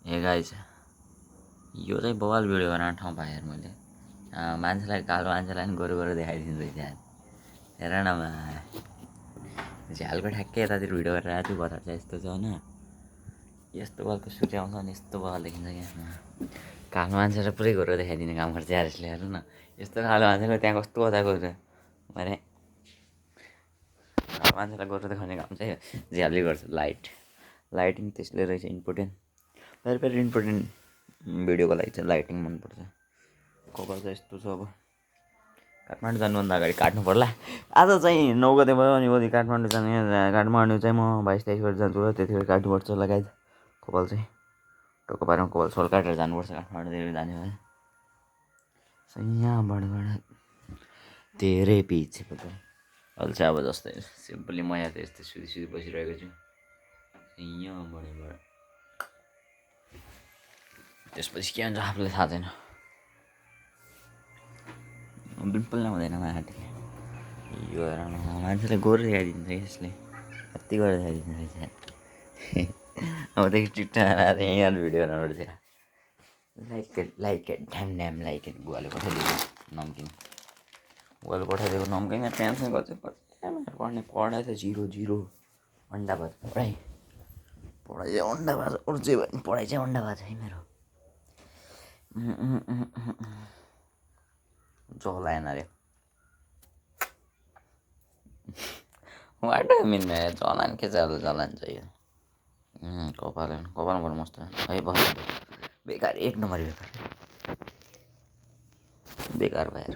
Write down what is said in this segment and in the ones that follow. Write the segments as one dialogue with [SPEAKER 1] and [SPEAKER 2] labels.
[SPEAKER 1] hey guys यो चाहिँ बवाल भिडियो बनाउने ठाउँ पाएँ यार मैले मान्छेलाई कालो मान्छेलाई पनि गोरु गोरु देखाइदिनु रहेछ यार हेर न झ्यालको ठ्याक्कै यतातिर भिडियो गरेर आएको थियो बजार चाहिँ यस्तो छ होइन यस्तो बलको सूर्य आउँछ भने यस्तो बल देखिन्छ क्या कालो मान्छेलाई पुरै गोरु देखाइदिने काम गर्छ यार यसले हेर्नु न यस्तो कालो मान्छेको त्यहाँ कस्तो कताको अरे कालो मान्छेलाई गोरु देखाउने काम चाहिँ झ्यालले गर्छ लाइटिङ त्यसले रहेछ इम्पोर्टेन्ट फेरि इम्पोर्टेन्ट भिडियोको लागि चाहिँ लाइटिङ मनपर्छ कपाल चाहिँ यस्तो छ अब काठमाडौँ जानुभन्दा अगाडि काट्नु पर्ला आज चाहिँ 9 गते भयो अनि भोलि काठमाडौँ जाने काठमाडौँ चाहिँ म 22-23 गते जान्छु र त्यतिखेर काट्नुपर्छ लगायत कपाल चाहिँ टोको पारेमा कपाल सोल काटेर जानुपर्छ काठमाडौँतिर जाने भयो यहाँबाट धेरै पिछे पो अहिले चाहिँ अब जस्तै सिम्पली म यहाँ त यस्तै सुधी बसिरहेको छु यहाँबाट त्यसपछि के हुन्छ आफूलाई थाहा छैन बिल्कुल हुँदैन माटो यो हेर मान्छेले गोरु देखाइदिन्छ यसले कति गरेर देखाइदिन्छ रहेछ अबदेखि टिकटक यहाँ भिडियो बनाउनु पर्थ्यो like it damn like it गुवाले पठाइदिएको नम्किन टेन्सन गर्छ पढाइ त जिरो अन्डा भात पढाइ चाहिँ अन्डा भात अरू चाहिँ भयो पढाइ चाहिँ अन्डा भात है मेरो जलाएन अरे वाट मिन जलान के चाहिँ जलान चाहिँ कपालबाट मस्त है बस बेकार एक नम्बर बेकार भएर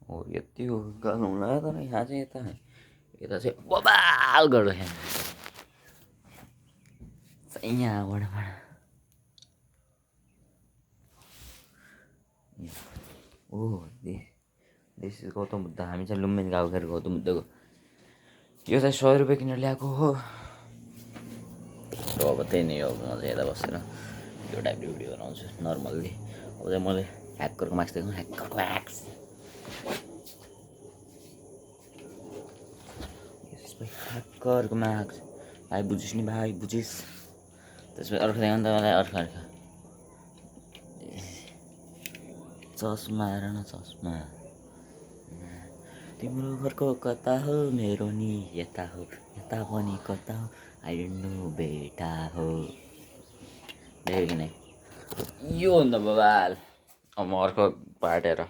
[SPEAKER 1] हो यति हो गर्नु होला तर यहाँ चाहिँ यता चाहिँ बबाल गर्छ यहाँबाट ओ दिस इज गौतम बुद्ध हामी चाहिँ लुम्बिनी गएको खेर गौतम बुद्धको यो चाहिँ 100 रुपियाँ किनेर ल्याएको हो अब त्यही नै हो म चाहिँ यता बसेर यो टाइपले भिडियो बनाउँछु नर्मल्ली अब चाहिँ मैले ह्याकरको मार्क्स देख्नु ह्याकरको मार्क्स भाइ बुझिस् नि भाइ बुझिस् त्यसपछि अर्को देखाउनु त मलाई अर्को चस्मा हेर न चस्मा तिम्रो घरको कता हो मेरो नि यता हो यता पनि कता हो आई डोन्ट नो बेटा हो देखेको कि नै यो भन्दा बबाल अब म अर्को पार्ट हेर